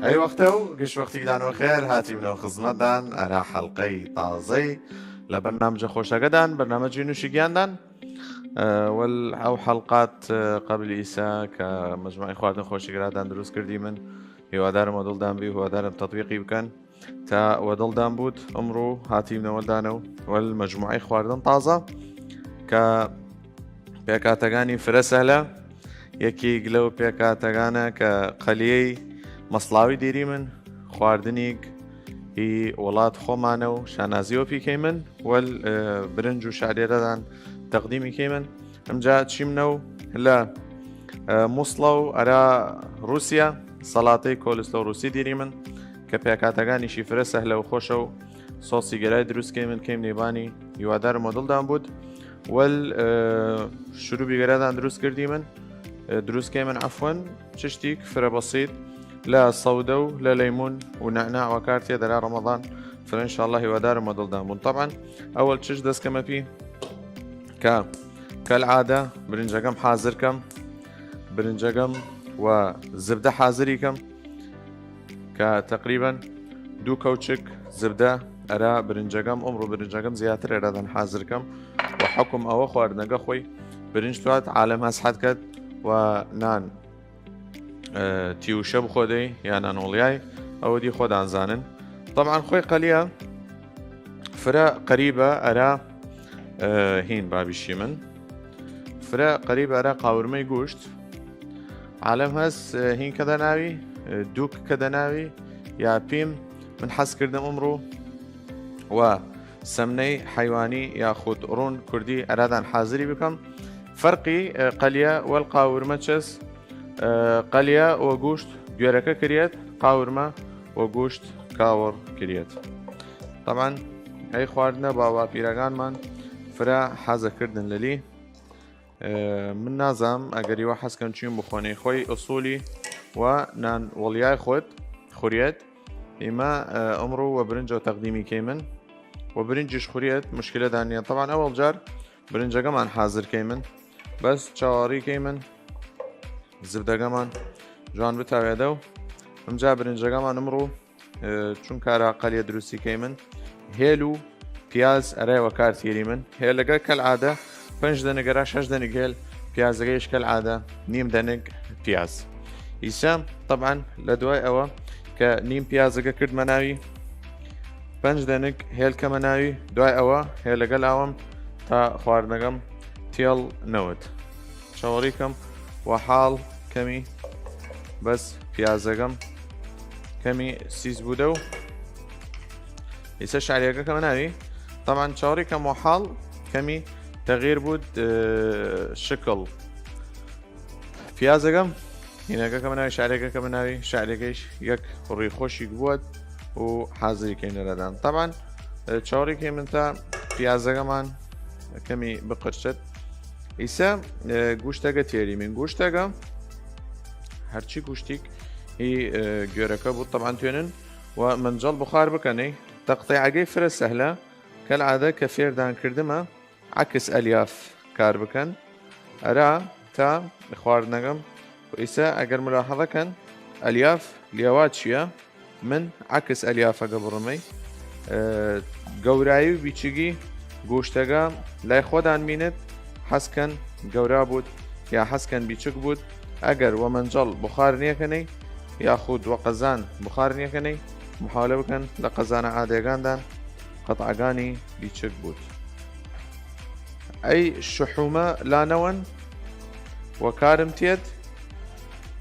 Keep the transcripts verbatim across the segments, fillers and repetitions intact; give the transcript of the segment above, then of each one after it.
ئەی وەختە و گشت وەختیگدان وەخێر هاتیمنەو خزمەتدان ئەرا حەڵقەی تازەی لە بەرنامجە خۆشەگەدان، بەرنامەجی نوشیگیاندان. ئە، وەل ئەو حەڵقات، ئە، قەبل ئیسە کە مەجموعەی خواردن خۆشیگرادان دروست کردیمن، هیوادارم وە دڵدان بی، هیوادارم تەطبیقی بکەن. تا وە دڵدان بوود ئمڕوو هاتیمنە وەلدانەو وەل مەجموعەی خواردن تازە کە پێکاتەگانی فرە سەهلە. یەکیگ لەو پێکاتەگانە کە قەلیەی مەسڵاوی دیریمن، خواردنیگ ئی وڵات خوەمانە و شانازی وەپی کەیمن، وەل، ئە، برنج و شعریرەدان تەقدیمی کەیمن. ئمجا چیمنەو لە، ئە، موسڵەو ئەرا رووسیا، سەڵاتەی کۆلسلۆ رووسی دیریمن کە پێکاتەگانیشی فرە سەهلە و خۆشە و سۆسی گەرای دروست کەیمن کەیم نێبانی، هیوادارم وە دڵدان بوود. وەل، ئە، شروبی گەرادان دروست کردیمن، ئە، دروست کەیمن عەفوەن، چشتیگ فرە بەسیط لە سەودە و لە لەیمون و نەعناع وەکار تیەێد ئەرا رەمەضان. فرە انشاءاللە هیوادارم وە دڵدان بوون. طبعا ئەوەل چشت دەسکەمە پی کە کەلعادە برنجەگەم حازر کەم، برنجەگەم و زبدە حازری کەم کە تەقریبەن دوو کەوچک زبدە ئەرا برنجەگەم، ئمڕوو برنجەگەم زیاتر ئەرادان حازر کەم و حکم ئەوە خواردنەگە خوەی برنج توات عالەم هەس حەد کەد و نان، ئە، تیوشە بخۆدەی یا نان وڵیای، ئەوە دی خوەدان زانن. طبعا خوەی قەلیە فرە قەریبە ئەرا، ئە، هین بابیشی من. فرە قەریبە ئەرا قاورمەی گوشت. عالەم هەس، ئە، هین کەدە ناوی، ئە، دووک کەدە ناوی، یا پیم. من حەز کردم ئمڕوو و سەمنەی حەیوانی یا خود ڕوون کوردی ئەرادان حازری بکەم. فەرقی، ئە، قەلیە وەل قاورمە چەس، ئە، قەلیە وە گوشت گوێرەکە کریەت، قاورمە وە گوشت کاوەڕ کریەت. طبعا ئەی خواردنە باوباپیرەگانمان فرە حەزە کردن لەلی. ئە، من نازام ئەگەر ئیوە حەز کەن چوین بخوەنەی خوەی ئسولی و نان وڵیای خوەد خوریەت. ئیمە، ئە، ئمڕوو وە برنجەو تەقدیمی کەیمن و برنجیش خوریەت، مشکلە دان نیە. طبعا ئەوەڵ جار برنجەگەمان حازر کەیمن، بەس چاوەڕی کەیمن زبدەگەمان جوان بتاوێدەو. ئمجا برنجەگەمان ئمڕوو، ئە، چونکە ئەرا قەلیە دروستی کەیمن، هێل و پیاز ئەرای وەکار تیریمن. هێلەگە کەلعادە پەنج دەنگ ئەرا شەش دەنگ هێل، پیازەگەیش کەلعادە نیم دەنگ پیاز. ئیسە طبعا لە دوای ئەوە کە نیم پیازەگە کردمە ناوی، پەنج دەنگ هێل کەمە ناوی، دوای ئەوە هێلەگە لاوەم تا خواردنەگەم تێڵ نەوت. چاوەڕی کەم وە حاڵ کەمی، بەس پیازەگەم کەمی سیس بوودە و ئیسە شعریەگە کەمە ناوی. طبعا چاوەڕی کەم وە حاڵ کەمی تەغییر بوود، ئە، شکڵ. پیازەگەم هینەگە کەمە ناوی، شعریەگە کەمە ناوی، شعریەگەیش یەک ڕوی خۆشیگ بووەت و حازری کەینە لەدان. طبعا، ئە، چاوەڕی کەیمن تا پیازەگەمان کەمی بقرچێت. ئیسە، ئە، گوشتەگە تێریمن. گوشتەگە هەرچی گوشتیک هی، ئە، گوێرەکە بوود. طبعا توێنن و مەنجەڵ بخار بکەنەی. تەقتیعەگەی فرە سەهلە، کەلعادە کە فێردان کردمە عەکس ئەلیاف کار بکەن ئەرا تا خواردنەگەم. ئیسە ئەگەر ملاحەزە کەن ئەلیاف لێوا چیە، من عەکس ئەلیافەگە بڕمەی. ئە، گەورایی و بیچگی گوشتەگە لای خوەدان مینت، حەز کەن گەورا بوود یا حەز کەن بیچگ بوود. ئەگەر وە مەنجەڵ بخار نیەکەنەی یاخود وە قەزان بخار نیەکەنەی، محاولە بکەن لە قەزانە عادیەگاندان قەتعەگانی بیچگ بوود. ئەی شحومە لا نەوەن وەکارم تێد،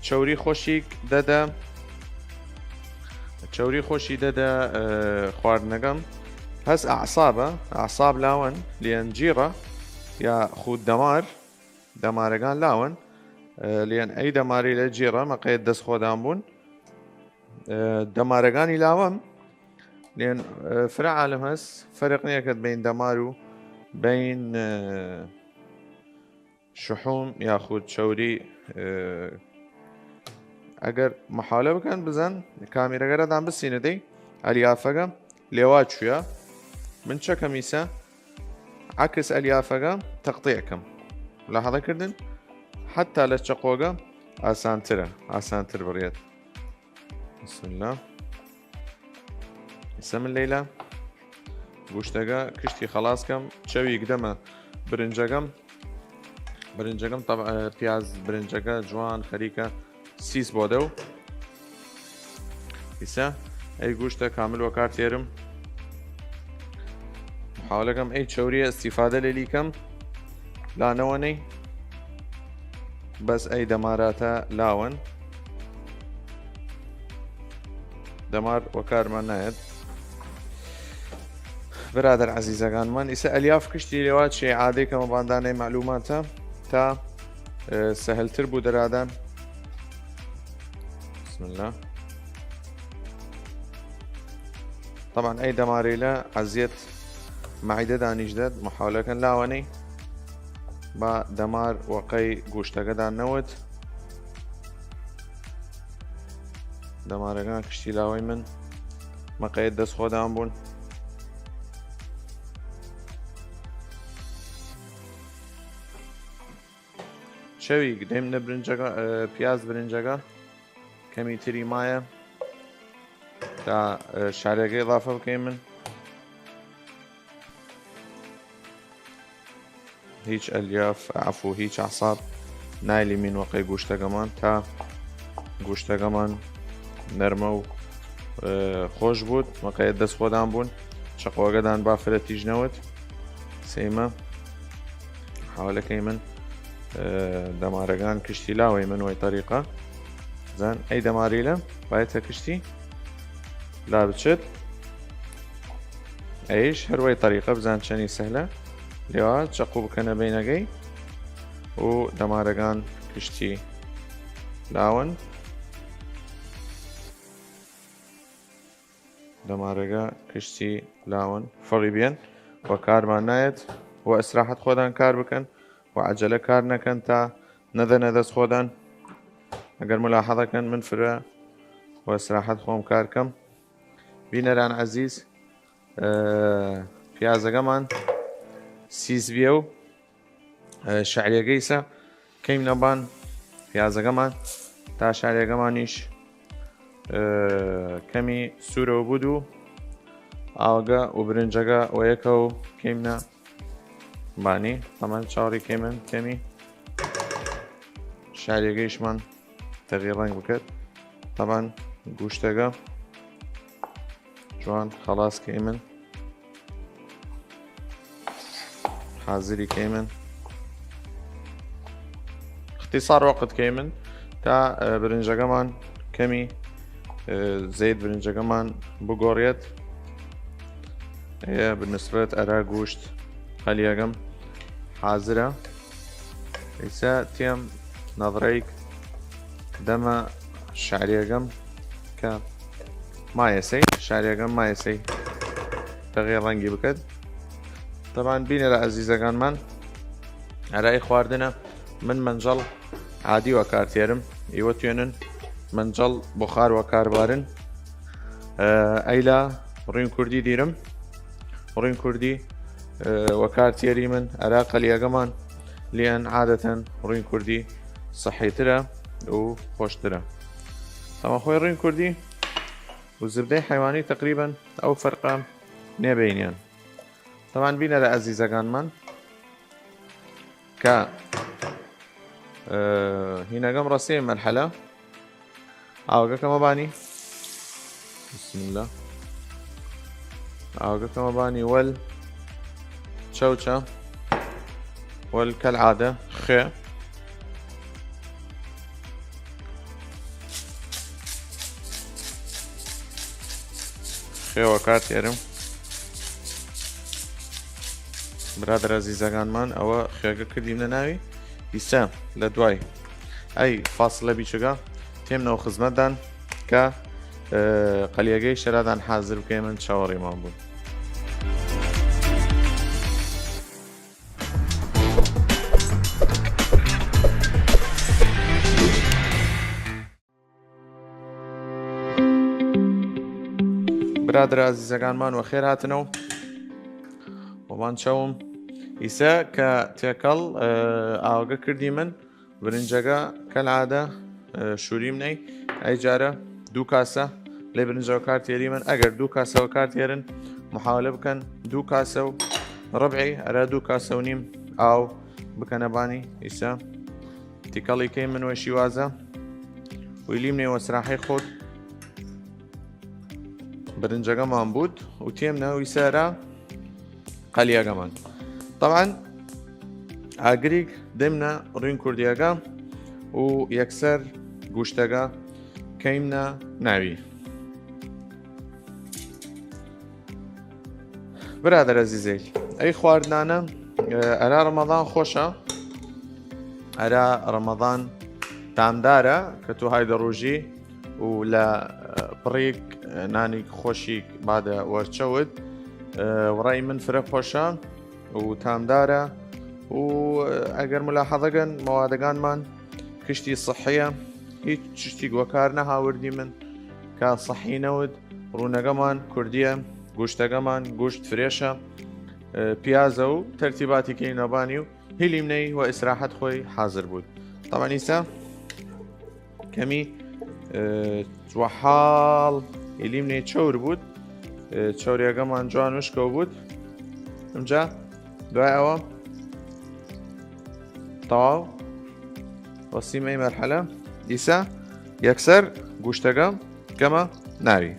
چەوری خۆشیگ دەدە، چەوری خۆشی دەدە، ئە، خواردنەگەم. هەس ئەعسابە، ئەعساب لاوەن لێن جیڕە یا خود دەمار، دەمارەگان لاوەن، ئە، لێن ئەی دەماری لە جیڕە مەقەیەت دەست خۆدان بوون، ئە، دەمارەگانی لاوەم لێن، ئە، فرە عالم هەس فەرق نیەکەت بین دەمار و بین، ئە، شحوم یاخود چەوری، ئە، ئەگەر محاولە بکەن بزن کامیرەگەرەدان بسینە دەی ئەلیافەگە لێوا چویە. من چەکەم ئیسە عەکس ئەلیافەگە تەقتیع کەم. ملاحەزە کردن حەتا لە چەقۆگە ئاسانترە، ئاسانتر بڕیەت. بسم اللە. ئیسە من لەیلا گوشتەگە کشتی خەڵاس کەم، چەویگ دەمە برنجەگەم. برنجەگەم طبعا، ئە، پیاز برنجەگە جوان خەریکە سیس بۆدەو. ئیسە ئەی گوشتە کامل وەکار تێرم. محاولەکەم ئەی چەوریە استیفادە لێ لیکەم، لا نەوەنەی. بەس ئەی دەماراتە لاوەن. دەمار وەکارمان نایەت. برادەر عەزیزەگانمان، ئیسە ئەلیاف کشتی لێوا چێ عادەی کەمە باندانەی معلوماتە تا، ئە، سەهلتر بوو دەرادان. بسم اللە. طبعا ئەی دەمارەیلە عەزیەت مەعیدە دانیش دەد، محاولەکەن لاوەنەی با دەمار وەقەی گوشتەگەدان نەوت. دەمارەگان کشتی لاوەی من مەقەیەت دەست خۆدان بوون. چەویگ دەیمنە برنجەگە، ئە، پیاز برنجەگە کەمی تری مایە تا، ئە، شارێگە ئضافە بکەیمن. هیچ ئەلیاف، عەفو، هیچ عەساب نایلیمین وەقەی گوشتەگەمان تا گوشتەگەمان نەرمە و، ئە، خۆش بوود، مەقەیەت دەست خۆدان بوون، چەقۆگەدان بافرە تیژ نەوت. سیمە حاولەکەی من، ئە، دەمارەگان کشتی لاوەی من وەی طەریقە. زان ئەی دەماریلە بایەتە کشتی لا بچێت. ئەیش هەروەی طەریقە بزان چەنی سەهلە. لێوا چەقو بکەنە بینەگەی و دەمارەگان کشتی لاوەن. دەمارەگە کشتی لاوەن فڕی بێن و کارمان نایەت و ئیسراحەت خۆدان کار بکەن و عەجەلە کار نەکەن تا نەدەنە دەست خۆدان. ئەگەر ملاحەزە کەن من فرە و ئیسراحەت خۆم کار کەم. بینەران عەزیز، ئە، پیازەگەمان سیس بیە و، ئە، شعریەگەیسە کەیمنە بان پیازەگەمان تا شعریەگەمانیش، ئە، کەمی سوورەوە بوود و ئاوەگە و برنجەگە و یەکە و کەیمنە بانی. تەمان چاوەڕی کەیمن کەمی شعریەگەیشمان تەغییر ڕەنگ بکەت. تەمان گوشتەگە جوان خەڵاس کەیمن، حازری کەیمن، اختصار وەقت کەیمن تا، ئە، برنجەگەمان کەمی، ئە، زەیت برنجەگەمان بگۆڕێت. ئێ، بنسبەت ئەرا گوشت قەلیەگەم حازرە. ئیسە تێم نەظرەیک دەمە شعریەگەم کە مایەسەی، شعریەگەم مایەسەی تەغییر ڕەنگی بکەت. تەبان بینەرە عەزیزەگانمان، ئەرای خواردنە من مەنجەڵ عادی وەکار تێرم، ئیوە توێنن مەنجەڵ بخار وەکار بارن. ئە، ئەیلا ڕوین کوردی دیرم. ڕوین کوردی، ئە، وەکار تێریمن ئەرا قەلیەگەمان، لیەن عادەتەن ڕوین کوردی سەحیترە و خۆشترە. ئەمە خۆی ڕوین کوردی و زبدەی حەیوانی تەقریبەن ئەو فەرقە نێبەینیان. تەبان بینەرە عەزیزەگانمان کە، ئە، هینەگەم ڕەسیە مەرحەلە ئاوەگە کەمە بانی. بسم اللە. ئاوەگە کەمە بانی وەل چەوچە وەل کەل عادە خێ. خێوە کار تێرم. برادەر عەزیزەگانمان ئەوە خێگە کردیمنە ناوی. ئیسە لە دوای ئەی فاصلە بیچگە تێمنەوە خزمەتدان کە، ئە، قەلیەگەی شەرادان حازر بکەیمن چاوەڕیمان بوون. برادر عەزیزەگانمان وەخێر هاتنەو. وەمان چەوم ئیسە کە تێکەڵ، ئە، ئاوەگە کردیمن برنجەگە کەل عادە، ئە، شوریمنەی ئەی جارە دوو کاسە لەی برنجەوە کار تێریمن. ئەگەر دوو کاسەوە کار تێرن، محاولە بکەن دوو کاسە و ربعی ئەرا دوو کاسە و نیم ئاو بکەنە بانی. ئیسە تیکەڵی کەیمن وە شیوازە و ئیلیمنەی وە سراحەی خۆت برنجەگەمان بوود و تێمنە و ئیسە ئەرا قەلیەگەمان. طبعا ئاگریگ دەیمنە رین کوردیەگە و یەکسەر گوشتەگە کەیمنە ناوی. برادەر ئەزیزەیل، ئەی خواردنانە، ئە، ئەرا رەمەضان خوەشە، ئەرا رەمەضان تامدارە کە تو هایدە رووژی و لە، ئە، پڕیگ، ئە، نانیگ خوەشیگ بادە وەرچەود، ئە، وڕای من فرە خوەشە و تامدارە و، ئە، ئەگەر ملاحەزە کەن مەوادەگانمان کشتی صحیە، هیچ چشتیگ وەکار نەهاوردیمن کە صحی نەود. رونەگەمان کوردیە، گوشتەگەمان گوشت فرێشە، ئە، پیازە و تەرتیباتی کەینەبانی و هیلیمنەی و ئیسراحەت خوەی حازر بوود. طبعا ئیسە کەمی، ئە، وەحاڵ ئیلیمنەی چەور بوود، ئە، چەوریەگەمان جوان وشکەو بوود. ئمجا دوای ئەوە تەواو وەسیم ئەی مەرحەلە. ئیسە یەکسەر گوشتەگە کەمە ناوی.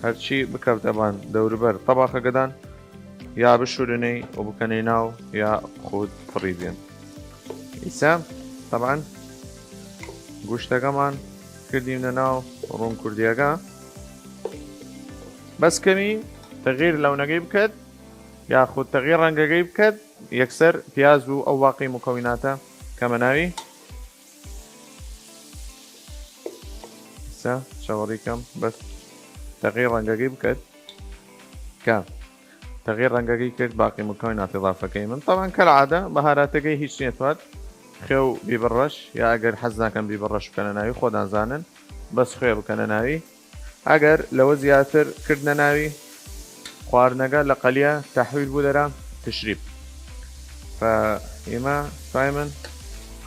هەرچی بکەفتە بان دەوربەر تەباخەگەدان یا بشورنەی و بکەنەی ناو یا خود پڕی بێن. ئیسە طبعا گوشتەگەمان کردیمنە ناو رون کوردیەگە. بەس کەمی تەغییر لەونەگەی بکەد یاخود تەغییر رەنگەگەی بکەد، یەکسەر پیاز و ئەو واقعی مکەویناتە کەمە ناوی. ئیسە چەوەڕی کەم بەس تەغییر رەنگەگەی بکەد. کە تەغییر رەنگەگەی کرد، باقی مکەوینات ئضافە کەیمن. طبعا کەلعادە بەهاراتەگەی هیچ نیەتواد خوێ و بیبڕەش، یا ئەگەر حەز ناکەن بیبڕەش بکەنە ناوی، خوەدان زانن، بەس خوێ بکەنە ناوی. ئەگەر لەوە زیاتر کردنە ناوی، خواردنەگە لە قەلیە تەحویل بوود ئەرا تشریب. فا ئیمە توایمن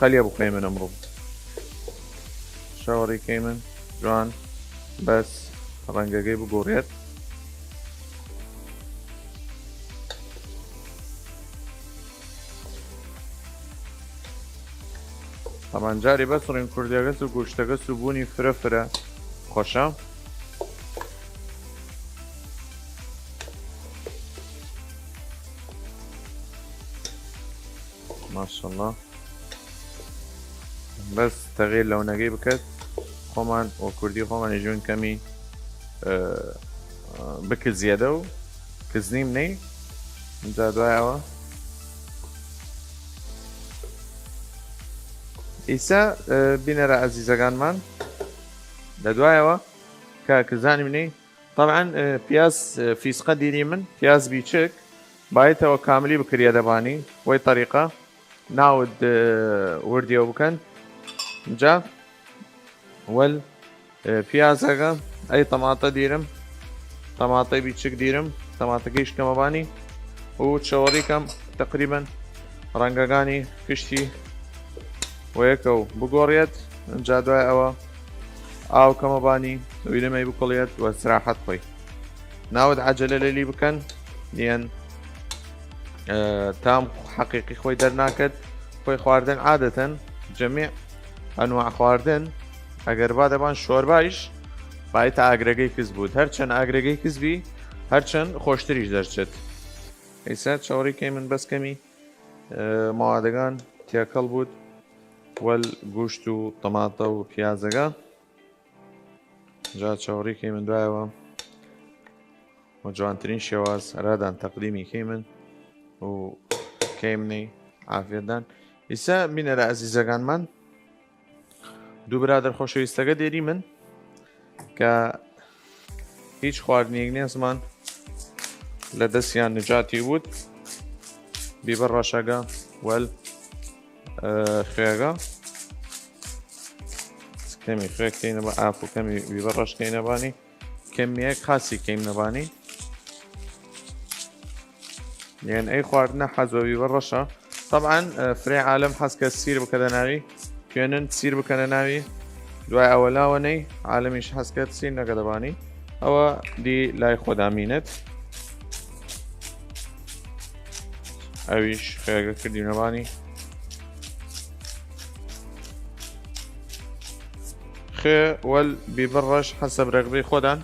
قەلیە بخوەیمن ئمڕوو. شەوەڕی کەیمن جوان، بەس رەنگەگەی بگۆڕێت. طبعا جاری بەس رین کوردیەگەس و گوشتەگەس و بوونی فرە فرە خوەشە. ماشاءالله. بەس تەغییر لەونەگەی بکەد، خۆمان و کوردی خۆمان ئیجوین کەمی، ئە، ئە، بکزیەدە و کزنیم نەی. جا دوایەوە ئیسە، ئە، بینەرە ئەزیزەگانمان لە دوایەوە کە کزانیم نەی. طبعا، ئە، پیاز، ئە، فیسقە دیریمن، پیاز بیچک بایتەوە کاملی بکریەدە بانی وەی طریقە. ناود، ئە، وردیەوە بکەن. جا وەل، ئە، پیازەگە ئەی تەماتە دیرم، تەماتەی بیچک دیرم، تەماتەگەیش کەمە بانی و چەوەڕی کەم تەقریبەن رەنگەگانی کشتی وەیەکەو بگۆڕیەت. جا دوای ئەوە ئاو کەمە بانی ویلمەی بکڵیەت و سراحەت خوەی. ناود عەجەلە لەلی بکەن، یەن، ئە، تام حەقیقی خوەی دەرناکەد. خوەی خواردن عادەتەن جەمیع ئەنواع خواردن ئەگەر بادەبان شۆربایش بایتە ئاگرەگەی کز بوود. هەرچەن ئاگرەگەی کز بی، هەرچەن خوەشتریش دەرچێت. ئیسە چەوەڕی کەیمن بەس کەمی، ئە، مەوادەگان تێکەڵ بوود وەل گوشت و تەماتە و پیازەگە. جا چەوەڕی کەیمن دوایەوە و جوانترین شێواز ئەرادان تەقدیمی کەیمن و کەیمنەی عافیەتدان. ئیسە بینەرە ئەزیزەگانمان، دوو برادەر خۆشەویستەگە دێریمن کە هیچ خواردنیگ نیە زمان لە دەسیان نجاتی وود، بیبە ڕەشەگە وەل، ئە، خوێگە. کەمی خوێ کەینە بە ئاپ و کەمی بیبە ڕەش کەینە بانی. کەمیەک خاسی کەیم نەبانی. یەن ئەی خواردنە حەزەوی بە ڕەشە. طبعا، ئە، فرەی عالەم حەز کە سیر بکەدە ناوی. توێنن سیر بکەنە ناوی. دوای ئەوە لاوەنەی عالەمیش حەز کەێد سیر نەکەێدە بانی، ئەوە دی لای خۆدا مینێد. ئەویش خێگە کردینە بانی. خێ وەل بیبڕەش حەسەب رەغبەی خۆدان،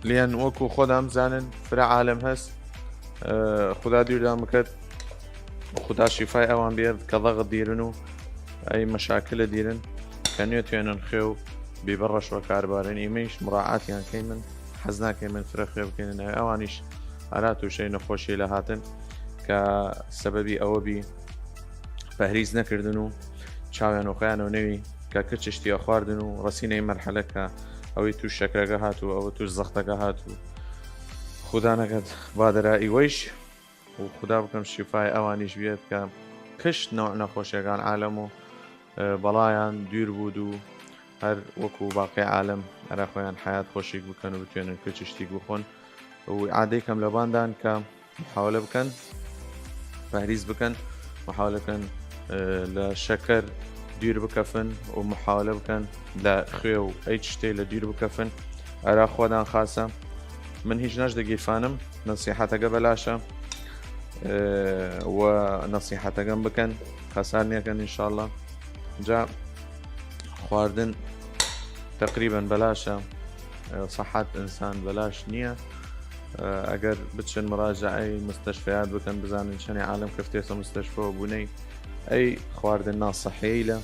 لێن وەکو خۆدان بزانن فرە عالەم هەس. ئە، خودا دویردان بکەد، خودا شیفای ئەوان بێت کە ضەغط دیرن و ئەی مەشاکلە دیرن کە نێتوێنن خێ و بیبڕەش وەکاربارن. ئیمەیش مراعاتیان کەیمن، حەز ناکەیمن فرە خێ بکەینە ناوی ئەوانیش، ئەرا تووشەی نەخۆشی لە هاتن کە سەبەبی ئەوە بی پەهریز نەکردن و چاویان وە خۆیانەوە نەوی کە کچ شتیە خواردن و رەسینە ئی مەرحەلە کە ئەوەی تووش شەکرەگە هات و ئەوە تووش زەختەگە هات و خودا نەکەد بادەرا ئیوەیش و خودا بکەم شیفای ئەوانیش بێت کە کشت نەوع نەخۆشیەگان عالەم و، ئە، بەڵایان دویر بوود و هەر وەکو باقی عالەم ئەرا خۆیان حیات خۆشیک بکەن و بتوێنن کچ شتیک بخۆن و عادەی کەم لەباندان کە محاولە بکەن پەهریز بکەن، محاولە بکەن، ئە، لە شەکەر دویر بکەفن و محاولە بکەن لە خوێ و ئەی چشتەی لە دویر بکەفن. ئەرا خوەدان خاسە. من هیچ نەش دەگیرفانم، نەسیحەتەگە بەلاشە، ئە، و نەسیحەتەگەم بکەن، خەسار نیەکەن ئینشاءاللە. جا خواردن تەقریبەن بەلاشە، ئە، سەحەت ئینسان بەلاش نییە. ئە، ئەگەر بچن مراجعەی مستەشفیات بکەن، بزانن چەنی عالەم کەفتێسە مستەشفە و بوونەی ئەی خواردن ناسەحەیلە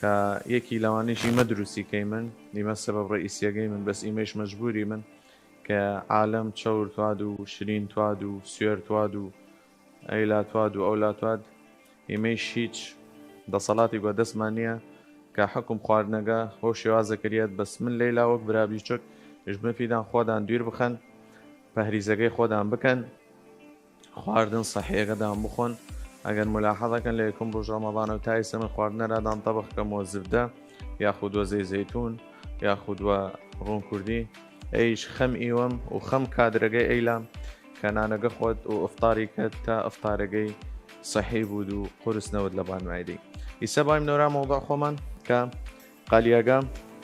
کە یەکی لەوانیش ئیمە دروستی کەیمن، ئیمە سەبەب ڕئیسیەگەی من، بەس ئیمەیش مەجبوری من کە عالەم چەور تواد و شرین تواد و سوێر تواد و ئەی لا تواد و ئەو لا تواد. ئیمەیش هیچ دەسەڵاتی گوە دەسمان نییە کە حکم خواردنەگە هەو شێوازە کریەت، بەس من لەیلا وەک برا بیچک ژمە فیدان خوەدان دویر بخەن، پەهریزەگەی خوەدان بکەن، خواردن سەحیەگەدان بخۆن. ئەگەر ملاحەزە کەن لە یەکم روژ رەمەضانە و تا ئیسە من خواردنەرادان تەبخ کەم وە زبدە یاخود وە زەی زەیتون یاخود وە ڕوون کوردی، ئەیش خەم ئیوەم و خەم کادرەگەی ئەیلام کە نانەگە خوەد و ئفطاری کەد تا ئفطارەگەی سەحی بوود و قورس نەود لەبان مەعدەی. ئیسە بایم نۆرا مەوضوع خوەمان کە قالیەگە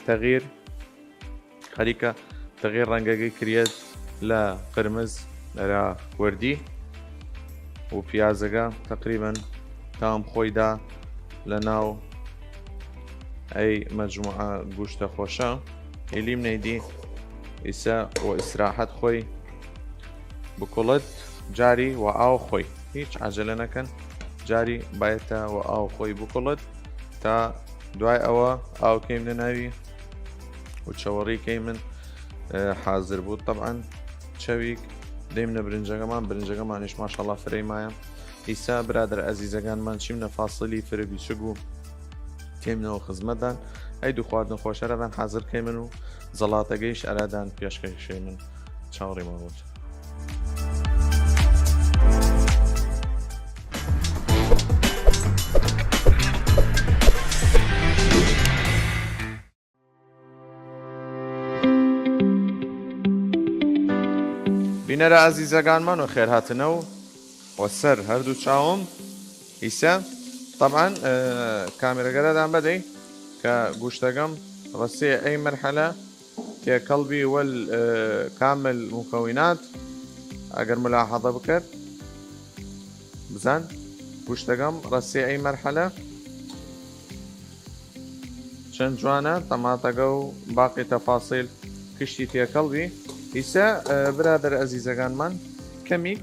تەغییر خەریکە تەغییر ڕەنگەگەی کریەت لە قرمز ئەرا وەردی و پیازەگە تەقریبەن تام خۆیدا لە ناو ئەی مەجموعە گوشتە خۆشە. ئیلیم نەیدی ئیسە و ئیسراحەت خۆی بکوڵت، جاری و ئاو خۆی، هیچ عەجەلە نەکەن، جاری بایەتە و ئاو خۆی بکوڵت تا دوای ئەوە ئاو کەیمنە ناوی و چەوەڕی کەیمن، ئە، حازر بوود. طبعا چەویک دەیمنە برنجەگەمان، برنجەگەمانیش ماشاءالله فرەی مایە. ئیسا برادر عەزیزەگانمان چیمنە فاسڵی فرە بیچگ و تێمنەوە خزمەتدان ئەی دوو خواردن خۆشەرەدان حازر کەیمن و زەڵاتەگەیش ئەرادان پێشکەشەی من. چاوەڕی ماوەت. بینەرە ئازیزەگانمان و خێرهاتنە و وە سەر هەردوو چاوم ئیسە. طبعا، ئە، کامێرەگەرەدان بەدەی کە گوشتەگەم ڕەسێ ئەی مەرحەلە تێکەڵ بی وەل، ئە، کامل مکەوینات. ئەگەر ملاحەزە بکەد بزان گوشتەگەم ڕەسێ ئەی مەرحەلە چەن جوانە تەماتەگە و باقی تەفاسیل کشتی تێکەڵ بی. ئیسە، ئە، برادر ئەزیزەگانمان کەمیگ،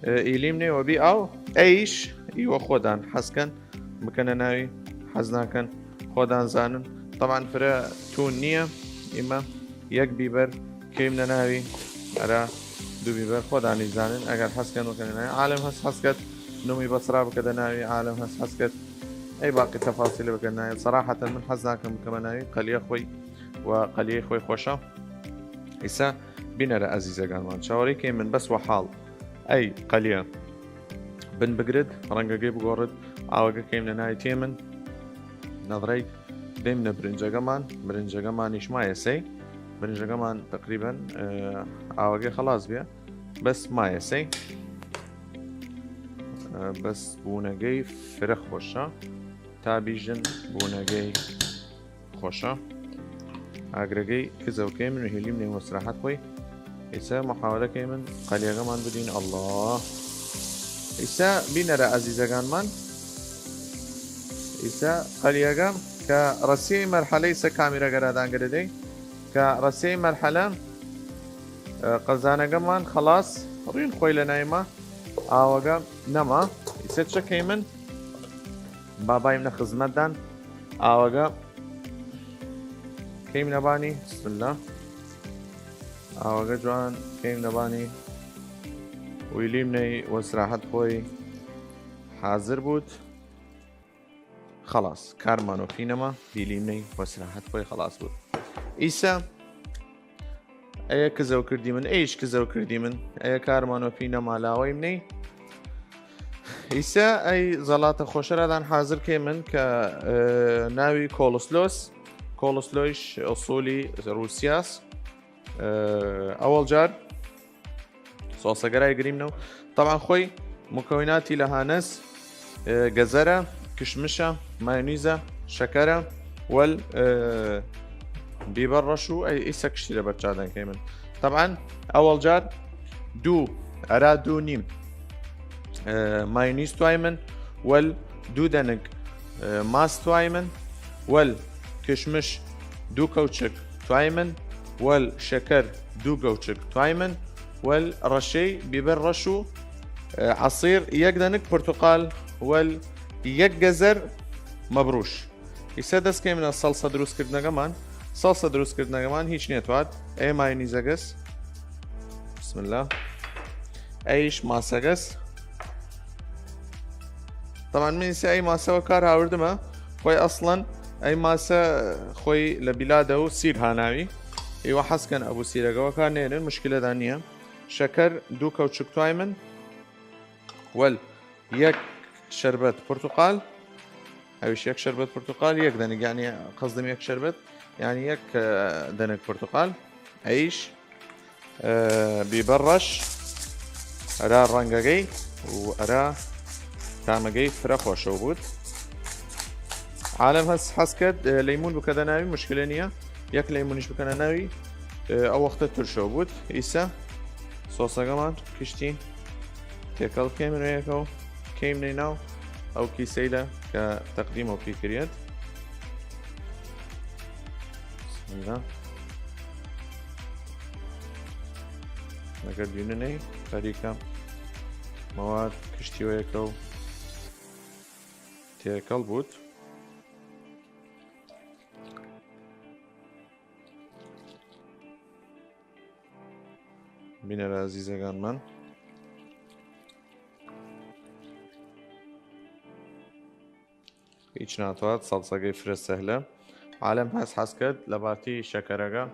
ئە، ئیلیم نێوە بی ئاو ئەیش ئیوە خۆدان حەزکەن بکەنە ناوی، حەز ناکەن خۆدان زانن. طبعا فرە تون نییە، ئیمە یەک بیبەر کەیمنە ناوی ئەرا دوو بیبەر خۆدانی زانن. ئەگەر حەزکەن بکەنە ناوی عالم هەس حەزکەت نومی بەسرا بکەدە ناوی عالم هەس حەزکەت ئەی باقی تەفاسیل بکەن ناوی. سەراحەتەن من حەز ناکەم بکەمە ناوی قەلیە خۆی و قەلیەی خۆی خۆشە. ئیسا بینەرە ئەزیزەگانمان چاوەڕی کەی من بەس وە حاڵ ئەی قەلیە بن بگرد ڕەنگەگەی بگۆڕد ئاوەگە کەیمنە ناوی تێمن نەڕەی دەیمنە برنجەگەمان. برنجەگەمانیش مایەسەی برنجەگەمان تقریبەن، ئە، ئاوەگەی خەڵاس بێ بەس مایەسەی. بەس بوونەگەی فرە خوەشە، تا بیژن بوونەگەی خوەشە. ئاگرەگەی کزەو کەیمن و هیلیم نەی وەسراحەت خوەی. ئیسە محاولە کەیمن قەلیەگەمان بدین. ئەڵڵا، ئیسە بینەرە ئەزیزەگانمان، ئیسە قەلیەگە کە رەسیەی مەرحەلە، ئیسە کامیرەگەرادان گرێدەی کە رەسیەی مەرحەلە، ئە، قەزانەگەمان خەڵاس، ڕین خوەی لە نایمە، ئاوەگە نەما. ئیسە چە کەیمن؟ بابایم نە خزمەتدان. ئاوەگە کەیم نەبانی، بسم اللە. ئاوەگە جوان کەیم نەبانی. ویلیم نەی وەسراحەت خوەی حازر بوود. خەڵاس، کارمان وەپی نەما، هیلیم نەی وەسراحەت خوەی خەڵاس بوود. ئیسە ئەیە کزەو کردیمن، ئەیش کزەو کردیمن، ئەیە کارمان وەپی نەما، لاوەیم نەی. ئیسە ئەی زەڵاتە خوەشەرادان حازر کەیمن کە، ئە، ناوی کۆڵسلۆس، کۆڵسلۆیش ئوسولی روسیاس. ئە، ئەوەڵ جار سۆسەگەرای گریمنەو. طبعا خوەی مکەوناتی لە هانەس، ئە، گەزەرە، کشمشە، مایونیزە، شەکەرە، وەل، ئە، بیبەر ڕەش و ئەی، ئیسە کشتی لە بەرچادەن کەیمن. طبعا ئەوەڵ جار دوو، ئەرا دوو نیم، ئە، مایونیز توایمن، وەل دوو دەنگ، ئە، ماس توایمن، وەل کشمش دوو کەوچک توایمن، وەل شەکەر دوو گەوچک توایمن، وەل ڕەشەی بیبەر ڕەش و، ئە، عەسیر یەک دەنگ پرتوقال، وەل یەک گەزەر مەبروش. ئیسە دەس کەیمنە سەڵسە دروست کردنەگەمان. سەڵسە دروست کردنەگەمان هیچ نێتواد. ئەی مایونیزەگەس. بسم اللە. ئەیش ماسەگەس. طبعا من ئیسە ئەی ماسە وەکار هاوردمە. خوەی ئەسڵەن ئەی ماسە خوەی لە بیلادە و سیر هاناوی. ئیوە حەز کەن ئەبوو سیرەگە وەکار نێرن، مشکلەدا نییە. شەکەر دوو کەوچک توایمن. وەل یەک شەربەت پرتوقال، ئەویش یەک شەربەت پرتوقال، یەک دەنگ، یعنی قەزدم یەک شەربەت، یعنی یەک، ئە، دەنگ پرتوقال، ئەیش، ئە، بیبەر ڕەش، ئەرا ڕەنگەگەی و ئەرا تامەگەی فرە خوەشەو بوود. عالەم هەس حەز کەد، ئە، لەیمون بکەدە ناوی، مشکلە نییە. یەک لەیمونیش بکەنە ناوی، ئە، ئەو وەختە ترشەو بوود. ئیسە سۆسەگەمان کشتی تێکەڵ کەیمنەیەکەو کەیمنەی ناو ئەو کیسەیلە کە تەقدیمەو پی کریەت. بسم اللە. لەگەر دوینەی خەریکە مەواد کشتیوەیەکەو تێکەڵ بوود. بینەرە ئەزیزەگانمان، هیچ ناتوات، سەڵسەگەی فرە سەهلە. عالەم هەس حەز کەد لە باتی شەکەرەگە،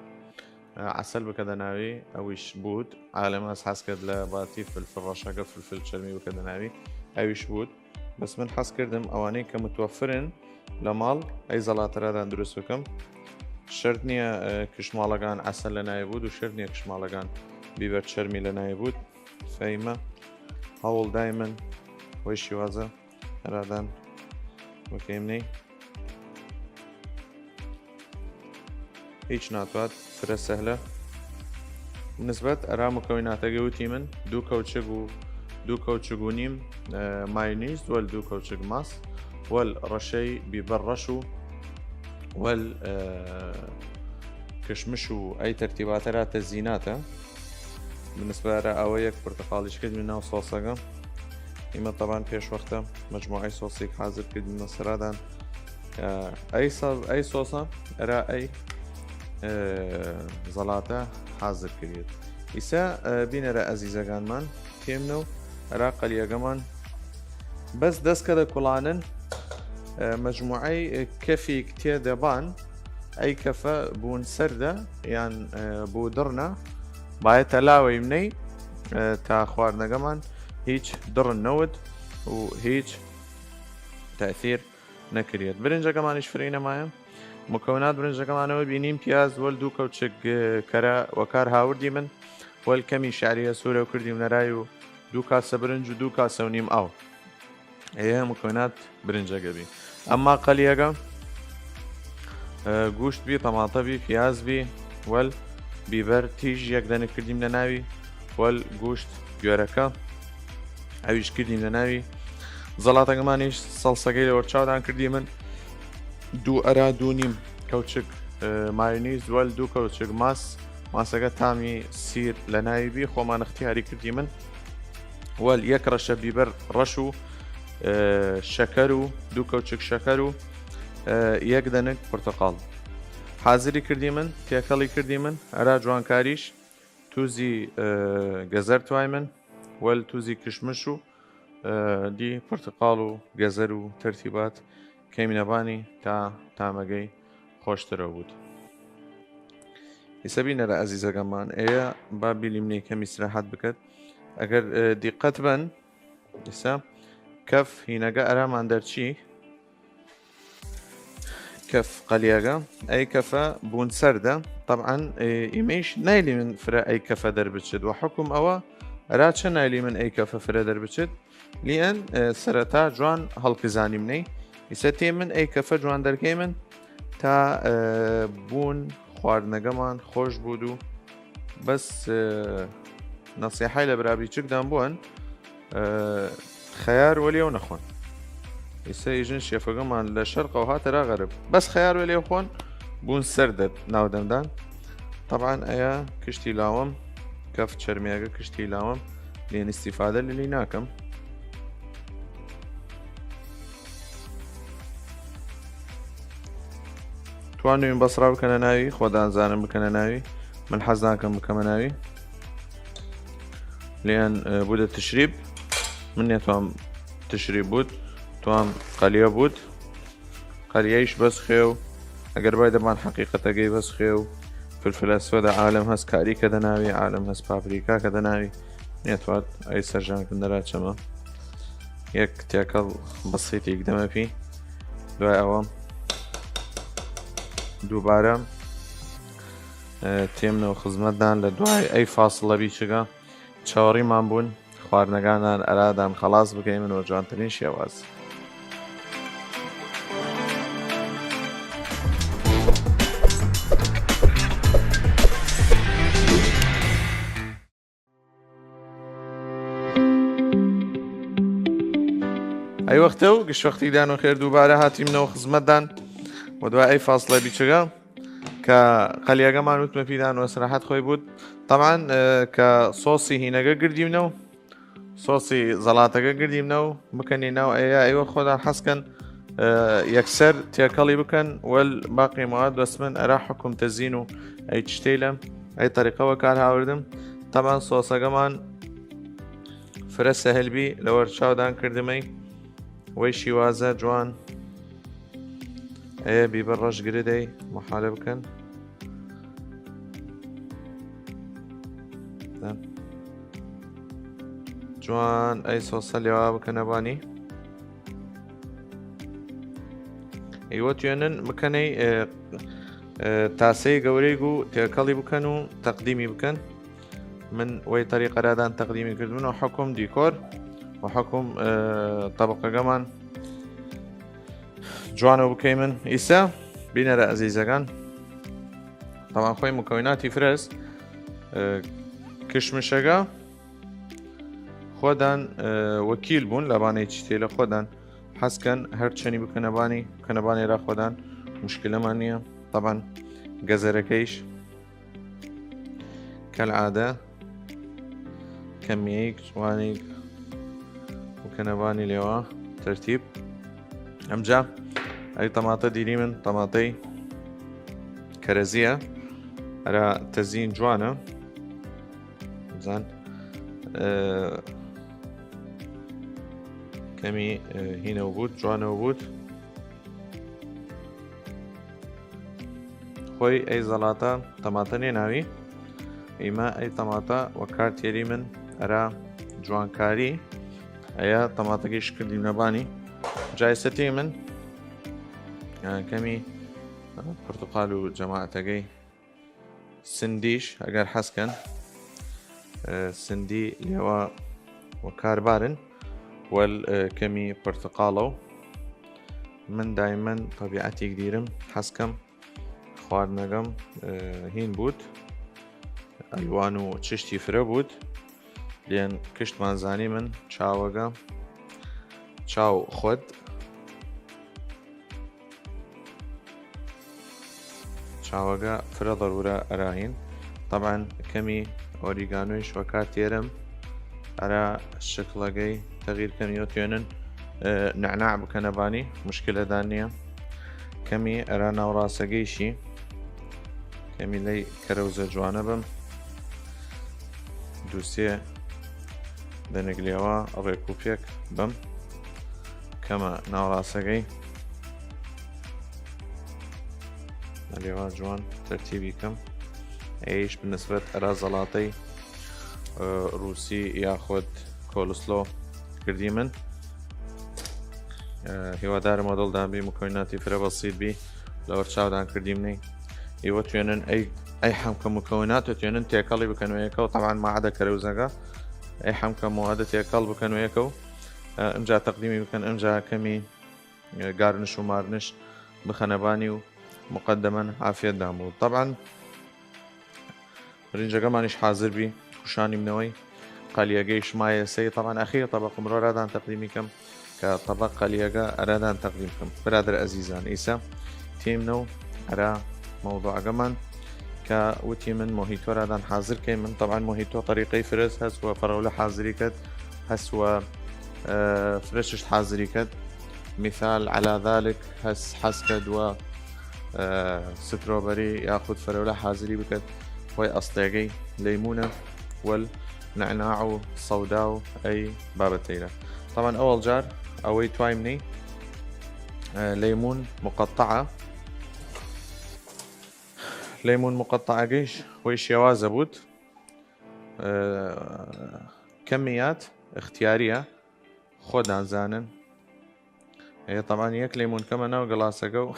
ئە، عەسەل بکەدە ناوی، ئەویش بوود. عالەم هەس حەز کەد لە باتی فلفل ڕەشەگە فلفل چەرمی بکەدە ناوی، ئەویش بوود. بەس من حەز کردم ئەوانەی کە متوەفرن لە ماڵ، ئەی زەڵاتەرادان دروست بکەم. شەرت نییە، ئە، کشماڵەگان عەسەل لە ناوی بوود و شەرت نییە کشماڵەگان بیبەر چەرمی لە ناوی بوود. فەیمە هەوڵ دایمن وەی شیوازە ئەرادان وەکەیمنەی. هیچ ناتوات، فرە سەهلە. نسبەت ئەرا مکەوناتەگە وتیمن، دوو کەوچگ و، دوو کەوچگ و نیم، ئە، مایونیز، وەل دوو کەوچگ ماس، وەل ڕەشەی بیبەر ڕەش و وەل، ئە، کشمش و ئەی تەرتیباتەرا تەزیناتە. بالنسبە ئەرا ئەوە یەک پرتەقاڵیش کردمە ناو سۆسەگە. ئیمە طبعا پێش وەختە مەجموعەی سۆسیگ حازر کردمە سەرادان. ئە، ئەی سە-، ئەی سۆسە ئەرا ئەی، ئە، زەڵاتە حازر کریەت. ئیسە، ئە، بینەرە ئەزیزەگانمان کەیمنەو ئەرا قەلیەگەمان. بەس دەس کەدە کوڵانن، ئە، مەجموعەی، ئە، کەفیگ تێدەبان، ئەی کەفە بوون سەردە یان، ئە، بوو دڕنە، بایە تەلاوەیمنەی، ئە، تا خواردنەگەمان هیچ دڕن نەود و هیچ تەئثیر نەکریەت. برنجەگەمانیش فرەی نەمایە. مکەونات برنجەگەمانەوە بینیم پیاز وەل دوو کەوچک، ئە، کەرە وەکار هاوردیمن، وەل کەمی شعریە سوورەو کردیم نەرای و دوو کاسە برنج و دوو کاسە و نیم ئاو. ئەیە مکۆنات برنجەگە بی. ئەمما قەلیەگە، ئە، گوشت بی، تەماتە بی، پیاز بی، وەل بیبەر تیژ یەک دەنگ کردیمنە ناوی، وەل گوشت گوێرەکە ئەویش کردیمنە ناوی. زەڵاتەگەمانیش سەڵسەگەی لە وەرچاودان کردیمن، دوو ئەرا دوو نیم کەوچک، ئە، مایونیز، وەل دوو کەوچک ماس، ماسەگە تامی سیر لە ناوی بی، خۆمان اختیاری کردیمن. وەل یەک ڕەشە بیبەر ڕەش و، ئە، شەکەر و دوو کەوچک شەکەر و، ئە، یەک دەنگ پرتەقاڵ حازری کردیمن، تێکەڵی کردیمن. ئەرا جوانکاریش توزی، ئە، گەزەر توایمن، وەل توزی کشمش و، ئە، دی پرتەقاڵ و گەزەر و تەرتیبات کەیمنەبانی تا تامەگەی خۆشترە بوود. ئیسە بینەرە ئەزیزەگەمان، ئەیە با بیلیمنەی کەم ئیسراحەت بکەت. ئەگەر، ئە، دیقەت بەن، ئیسە کەف هینەگە ئەرامان دەرچی، کەف قەلیەگە، ئەی کەفە بوون سەردە. طبعاً، ئە، ئیمەیش نایلیمن فرە ئەی کەفە دەربچێت، وە حکم ئەوە ئەرا چە نایلیمن ئەی کەفە فرە دەربچێت. لیەن، ئە، سەرەتا جوان هەڵکزانیمنەی. ئیسە تێمن ئەی کەفە جوان دەرکەیمن تا، ئە، بوون خواردنەگەمان خۆش بوود و بەس، ئە، نەسیحای لە برابیچکدان بوون، ئە، خەیار وەلیەو نەخۆن. ئیسە ئیژن شێفەگەمان لە شەرقەوە هاتەرا غەرب. بەس خەیار وەلیەو خۆن بوون سەردەت ناودەمدان. طبعاً ئەیە کشتی لاوەم، کەف چەرمیەگە کشتی لاوەم، لێن ئیستیفادە لەلی ناکەم. توانوین بەسڕا بکەنە ناوی، خۆدان زانم بکەنە ناوی، من حەز ناکەم بکەمە ناوی. لیەن، ئە، بودە تشریب، من نێتوام تشریب بوود، توام قەلیە بوود. قەلیەیش بەس خێو، ئەگەر بای دەبان حەقیقەتەگەی بەس خێو. فلفل ئەسوەدە عالم هەس کاری کەدە ناوی، عالم هەس پاپریکا کەدە ناوی. نێتوات ئەی سەرژانکردنەرا چەمە. یەک تێکەڵ بەسیتیک دەمە پی. دوای ئەوە دووبارە، ئە، تێمنەوە خزمەتدان لە دوای ئەی فاصلە بیچگە چاوەڕیمان بوون خواردنەگانان ئەرادان خەڵاس بکەیمن وە جوانترین شێواز. ئەی وەختە و گشت وەختیدان و خێر دووبارە هاتیمنەوە خزمەتدان و دوای ئەی فاصلە بیچگە کە قەلیەگەمان وتمە پیدان و سراحەت خۆی بوود. طبعاً، ئە، کە سۆسی هینەگە گردیمنەو، سۆسی زەڵاتەگە گردیمنەو بکەنی ناو ئەیە، ئەیوە خۆدان حەز کەن، ئە، یەکسەر تێکەڵی بکەن، وەل باقی مواد بەس من ئەرا حکم تەزین و ئەی چشتەیلە ئەی طریقە وە کار هاوردم. طبعاً سۆسەگەمان فرە سەهل بی، لە وەرچاودان کردمەی وەی شیوازە جوان. ئەیە بیبەر ڕەش گرێدەی محالە بکەن. جوان ئەی سۆسە لێوا بکەنە بانی. ئیوە توێنن بکەنەی، ئێ، ئێ، تاسەی گەورەی گو تێکەڵی بکەن و تەقدیمی بکەن. من وەی طریقە رادان تەقدیمی کردمن و حکم دیکۆر و حکم، ئێ، طبقەگەمان جوانەو بکەیمن. ئیسە بینەرە ئەزیزەگان، طبعاً خۆی مکەویناتی فرەس، ئێ، کشمشەگە خۆدان، ئێ، وەکیل بوون لەبانەی چیتێ لە خۆدان حەز کەن هەر چەنی بکەنە بانی، بکەنە بانێرا خۆدان مشکلەمان نییە. طبعاً گەزەرەکەیش کەلعادە کەمیەیک جوانیک بکەنە بانی لێوا تەرتیب. ئەمجا ئەی تەماتە دیریمن، تەماتەی کەرەزیە، ئەرا تەزین جوانە. بزان، ئێ، کەمی، ئێ، هینەو بوود، جوانەو بوود. خۆی ئەی زەڵاتە تەماتە نێناوی، ئیمە ئەی تەماتە وە کار تێریمن ئەرا جوانکاری. ئەیە تەماتەگەی شکردی نەبانی جایسەتی من، ئێ، کەمی، ئێ، پرتقال و جەماعەتەگەی سندیش ئەگەر حەز کەن، ئێ، سندی لێوا وە کار بارن. وەل، ئە، کەمی پرتقاڵەو. من دایمەن تەبیعەتیگ دیرم، حەز کەم خواردنەگەم، ئە، هین بوود، ئەلوان و چشتی فرە بوود، لێن کشتمان زانیمن چاوەگە، چاو خود، چاوەگە فرە ضرورە ئەراهین. طبعا کەمی ئۆریگانۆیش وەکار تێرم ئەرا شکڵەگەی تەغیر کەم، یۆ توێنن، ئە، نەعناع بکەنە بانی، مشکلە دان نییە. کەمی ئەرا ناوڕاسەگەیشی، کەمی لەی کەرەوزە جوانە بم. دووسێ دەنگ لێوا ڕێکوپێک بم، کەمە ناوڕاسەگەی. لێوا جوان تەرتیبی کەم. ئەیش بنسبەت ئەرا زەڵاتەی، ئە، رووسی یاخود کۆلسلۆ کردی من. ئە، هیوادارم وە دڵدان بی، مکوناتی فرە بەسیت بی، لەوەر چاودان کردیم نەی. ئیوە توێنن ئەی، ئەی حەمکە مکونات و توێنن تێکەڵی بکەن وە یەکەو. طبعا ماعدە کەرەوزەگە، ئەی حەمکە موعدە تێکەڵ بکەن وە یەکەو. ئە، ئمجا تەقدیمی بکەن، ئمجا کەمی، ئە، گارنش و مارنش بخەنە بانی و مقدما عافیەت دان بوو. طبعا برنجەگەمانیش حازر بی، خوشانیمنەوەی قەلیەگەیش مایەسەی. طبعا ئەخیر طبق مرۆ رادان تەقدیمی کەم، کە طبق قەلیەگە ئەرادان تەقدیم کەم. برادر ئەزیزان، ئیسە تیمنەو ئەرا مەوضوعەگەمان کە وتی من مۆهیتۆ رادان حازر کەی. من طبعا مۆهیتۆ طریقەی فرس هەس وە فەرەولە حازری کەد، هەس وە، ئە، فرشش حازری کەد. مثال على ذلك هەس حەز کەد وە، ئە، سترۆبەری یاخود فەرەولە حازری بکەد، وەی ئەسڵێگەی لەیمونە وەل نەعناع و سەودا و ئەی بابەتەیلە. طبعا ئەوەڵ جار ئەوەی توایم نەی، ئە، لەیمون مقطعە. لەیمون مقطعەگەیش وەی شێوازە بوود. ئە، کەمیات اختیاریە، خۆدان زانن. ئێ، طبعا یەک لەیمون کەمە ناو گڵاسەگە و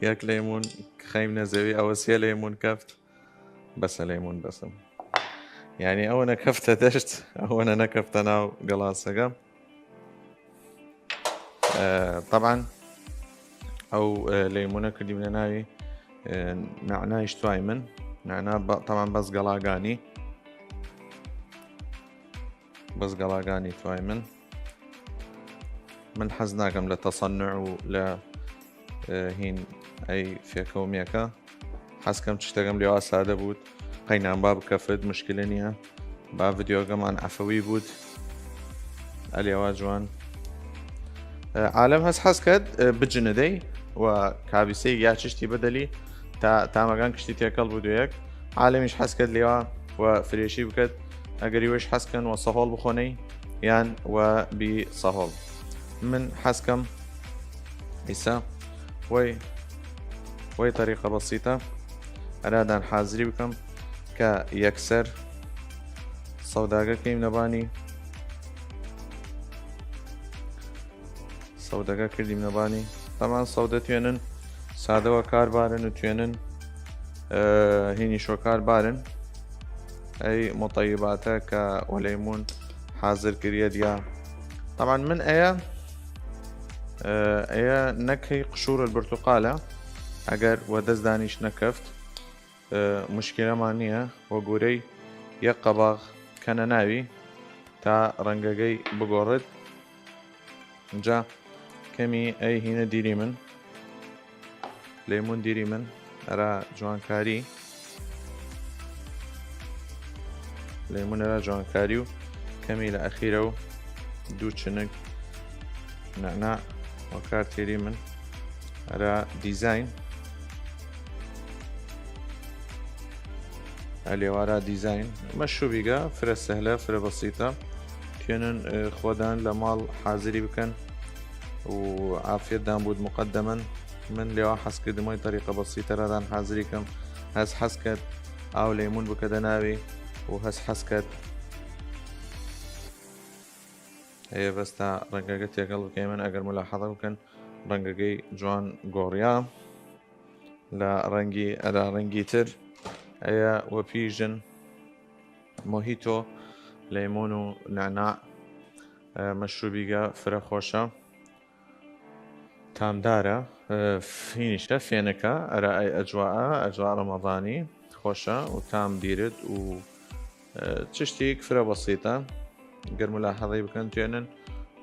یەک لەیمون خەیمنە زەوی، ئەوە سێ لەیمون کەفت. بەسە لەیمون بەسم. یعنی ئەوەنە کەفتە دەشت، ئەوەنە نەکەفتە ناو گڵاسەگە. ئە، طبعا ئەو، ئە، لەیمونە کردیمنە ناوی، ئە، نەعنایش توای من. نەعنا بە-، طبعا بەس گەڵاگانی. بەس گەڵاگانی توای من. من حەز ناکەم لە تەسەنوع و لە، ئە، هین ئەی فێکەومیەکە. حەز کەم چشتەگەم لێوا سادە بوود. قەینان با بکەفت، مشکلە نییە. با ڤیدیۆگەمان عەفەوی بوود. ئەلێوا جوان. ئە، عالەم هەس حەز کەد، ئە، بجنەدەی و کابیسەی یا چشتی بدەلی تا تامەگان کشتی تێکەڵ بوود و یەک. عالەمیش حەز کەد لێوا و فرێشی بکەد. ئەگەری وەش حەز کەن وە سەهۆڵ بخۆنەی یان وە بی سەهۆڵ. من حەز کەم ئیسە وەی، وەی طریقە بەسیتە ئەرادان حازری بکەم کە یەکسەر سەوداگە کەیم نەبانی. سەودەگە کردیم نەبانی. تەمان سەودە توێنن سادەوە کار بارن و توێنن، ئە، هینیشۆ کار بارن. ئەی مطیباتە کە وەلەیمون حازر کریە دیا. طبعا من ئەیە، ئە، ئەیە نەکەی قشور البرتقالە، ئەگەر وە دەست دانیش نەکەفت، ئە، مشکلەمان نییە. وە گورەی یەک قەباغ کەنە ناوی تا ڕەنگەگەی بگۆڕێت. جا کەمی ئەی هینە دیری من، لەیمون دیری من ئەرا جوانکاری، لەیمون ئەرا جوانکاری و کەمی لە ئەخیرە و دوو چنک نەعنا وەکار تێری من ئەرا دیزاین. ئەلێوارا دیزاین مەشوبیگە فرە سەهلە، فرە بەسیتە. توێنن، ئە، خۆدان لە ماڵ حازری بکەن و عافیەتدان بود مقدما. من لێوا حەز کردمەوەی طریقە بەسیتە رادان حازری کەم. هەس حەز کەت ئاو لەیمون بکەدە ناوی و هەس حەز کەت ئەیە بەس تا ڕەنگەگە تێکەڵ بکەیمن. ئەگەر ملاحەزە بکەن ڕەنگەگەی جوان گۆڕیا لە ڕەنگی ئەرا ڕەنگی تر. ئەیە وە پیژن مۆهیتۆ لەیمون و نەعنا. ئە، مەشروبیگە فرە خوەشە. تامدارە، ئە، فینیشە، فێنکە، ئەرا ئەی ئەجواءە، ئەجواء رەمەضانی خوەشە و تام دیرد و، ئە، چشتیگ فرە بەسیتە. گەر ملاحەزەی بکەن، توێنن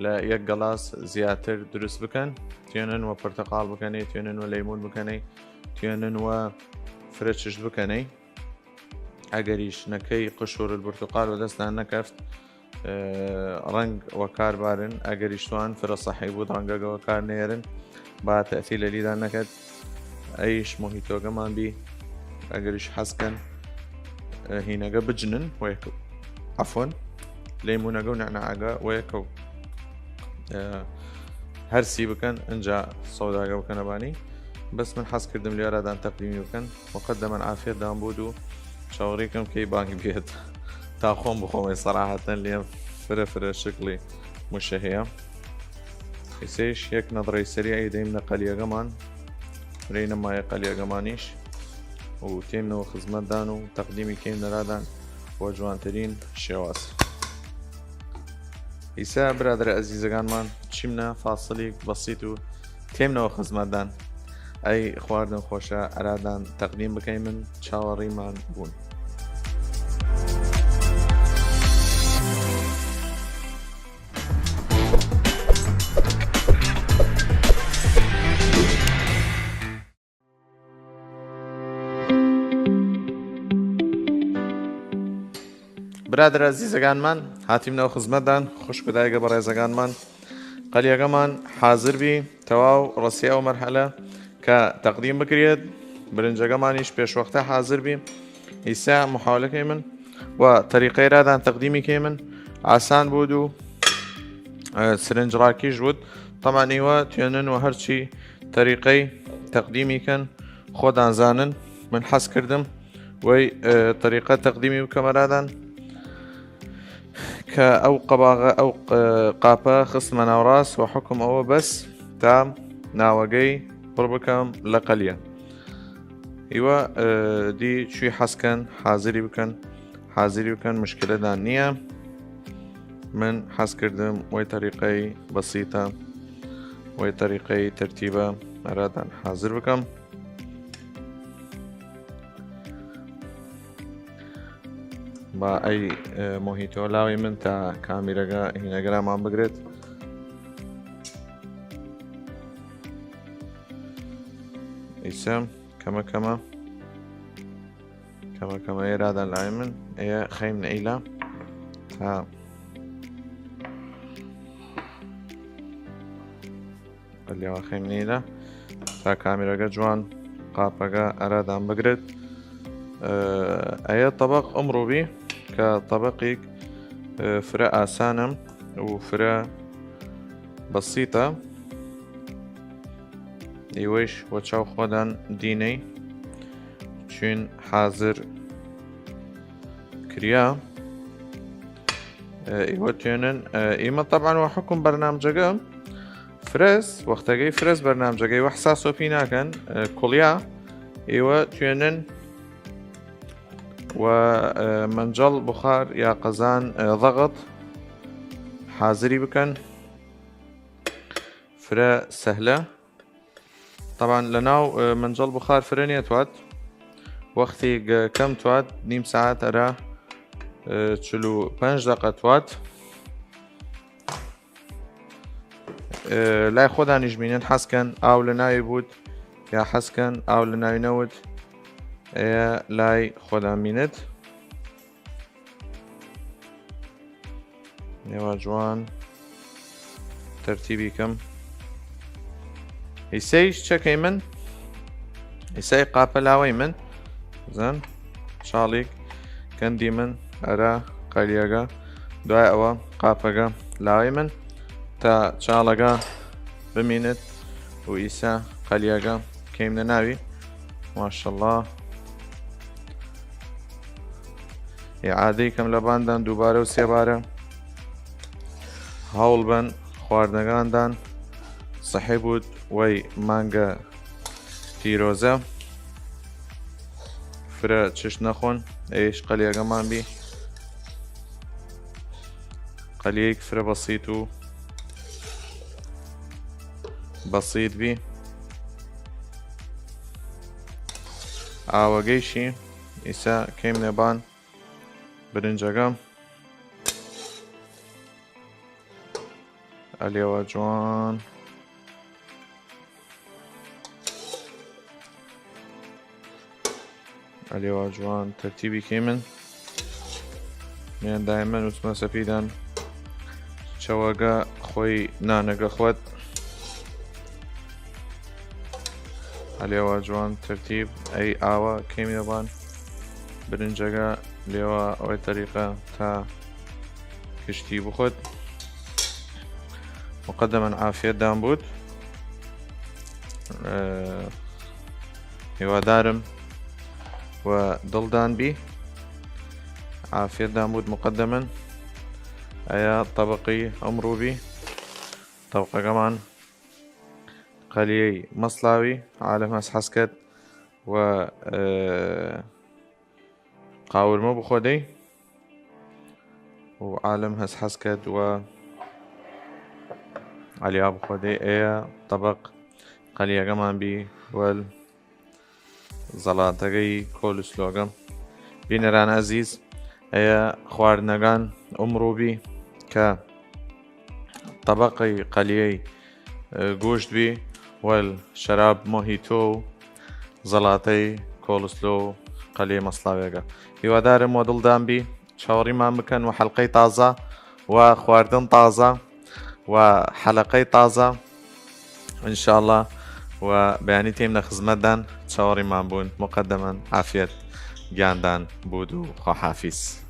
لە یەک گەڵاس زیاتر دروست بکەن، توێنن وە پرتەقاڵ بکەنەی، توێنن وە لەیمون بکەنەی، توێنن وە فرە چشت بکەنەی. ئەگەریش نەکەی قشور البرتقال وە دەستان نەکەفت، ئە، رەنگ وەکار بارن، ئەگەریش توان فرە سەحی بوود رەنگەگە وەکار نێرن، با تەثیر لە لیدان نەکەد. ئەیش موهیتۆگەمان بی، ئەگەریش حەز کەن، ئە، هینەگە بجنن وەیەکەو، عەفوەن، لەیمونەگە و نەعنەعەگە وەیەکەو، ئە، هەرسی بکەن، ئنجا سەوداگە بکەنە بانی. بەس من حەز کردم لێرادان تەقدیمی بکەن. وقەدەمەن عافیەتدان بود و چاوەڕیکەم کەی بانگ بێت تا خۆم بخۆمەی سەراحەتەن لێم فرە فرە شکڵی مشە هەیە. ئیسەیش یەک نەدڕەی سەریعی دەیمنە قەلیەگەمان، فرەی نەمایە قەلیەگەمانیش و تێمنەوە خزمەتدان و تەقدیمی کەیم نەرادان وە جوانترین شێواز. ئیسە برادرە ئەزیزەگانمان، چیمنە فاصلیگ بەسیت و تێمنەوە خزمەتدان. ئەی خواردن خوەشە ئەرادان تەقدیم بکەیمن، چاوەڕیمان بوون. برادر ئەزیزەگانمان، هاتیمنەوە خزمەتدان، خوشک و دایگە بەڕێزەگانمان. قەلیەگەمان حازر بی، تەواو ڕەسی ئەو مەرحەلە کە تەقدیم بکرێت. برنجەگەمانیش پێشوەختە حازر بی. ئیسا محاولە کەیمن و تەریقەی رادان تەقدیمی کەیمن. ئاسان بود و، ئە، سرنج ڕاکیش بود. تەمان ئیوە توێنن و هەرچی تەریقەی تەقدیمی کەن خۆدان زانن. من حەز کردم وەی، ئە، تەریقە تەقدیمی بکەمە رادان کە ئەو قەباغە، ئەو، ئە، قاپە خستمە ناوڕاس و حکم ئەوە بەس تا ناوەگەی پڕ بکەم لە قەلیە. ئیوە، ئە، دی چوی حەز کەن حازری بکەن، حازری بکەن، مشکلەدان نییە. من حەز کردم وەی تەریقەی بەسیتە، وەی تەریقەی تەرتیبە ئەرادان حازر بکەم. با ئەی، ئە، موهیتۆ لاوی من تا کامیرەگە هینەگەرامان بگرێت. ئیسە کەمە کەمە، کەمە کەمە ئێرادان لای من ئێ خەیم نەیلا تا لێوا خەیم نەیلا تا کامیرەگە جوان قاپەگە ئەرادان بگرێت. ئە، ئەیە طبق ئمڕوو بی کە طبقیگ، ئە، فرە ئاسانە و فرە بەسیتە. ئیوەیش وە چاو خۆدان دینەی چوین حازر کریا. ئە، ئیوە توێنن، ئە، ئیمە طبعا وە حکم بەرنامجەگە فرەس، وەختەگەی فرەس بەرنامجەگەی وە حساس وەپی ناکەن، ئە، کوڵیا ئیوە توێنن و، ئە، مەنجەڵ بخار یا قەزان، ئە، ضغط حازری بکەن. فرە سەهلە. طبعا لە ناو، ئە، مەنجەڵ بخار فرە نیە تواد. وەختیگ کەم تواد، نیم ساعەت ئەرا، ئە، چل و پەنج دەقە تواد. ئە، لای خۆدانیش مینن، حەز کەن ئاو لە ناوی بود یا حەز کەن ئاو لە ناوی نەود، ئەیە لای خۆدان مینت. نێوا جوان تەرتیبی کەم. ئیسەیش چەکەی من، ئیسەی قاپە لاوەی من، زن چاڵیک کەندی من ئەرا قەلیەگە، دوای ئەوە قاپەگە لاوەی من تا چاڵەگە بمینت و ئیسە قەلیەگە کەیمنە ناوی. ماشەڵڵا. ئیعادەی کەم لە باندان دووبارە و سێبارە. هەوڵ بەن خواردنەگاندان سەحی بود وەی مانگە پیرۆزە. فرە چشت نەخۆن، ئەیش قەلیەگەمان بی. قەلیەیگ فرە بەسیت و بەسیت بی. ئاوەگەیشی ئیسە کەیمنە بان برنجەگە. ئەلێوا جوان. ئەلێوا جوان تەرتیبی کەیمن. میان دایمەن وسمە سەپیدان چەوەگە خوەی نانەگە خوەد. ئەلێوا جوان تەرتیب ئەی ئاوە کەیمنە بان برنجەگە. لێوا ئەوەی تەریقە تا کشتی بخود. مقدمەن عافیەتدان بود. ئە، هیوادارم و دڵدان بی. عافیەتدان بود مقدمەن. ئەیا طبقی ئەمڕوو بی. طبقەگەمان قەلیەی مەسڵاوی عالم هەس حەسکەت و، ئە، قاورمە بخۆدەی و عالم هەس حەسکەت و ئەلیا بخۆدەی. ئەیە طبق قەلیەگەمان بی وەل زەڵاتەگەی کۆلسلۆگە. بینەران ئەزیز، ئەیە خواردنەگان ئمڕوو بی کە طبقی قەلیەی، ئە، گوشت بی وەل شەراب مۆهیتۆ و زەڵاتەی کۆلسلۆ و قەلیەی مەسڵاوێگە. هیوادارم وە دڵدان بی. چاوەڕیمان بکەن و حەلقەی تازە و خواردن تازە و حەلەقەی تازە انشاءالله و بەیانی تێمنە خزمەتدان. چاوەڕیمان بوون. مقدمەن عافیەت گیاندان بود و خواحافیز.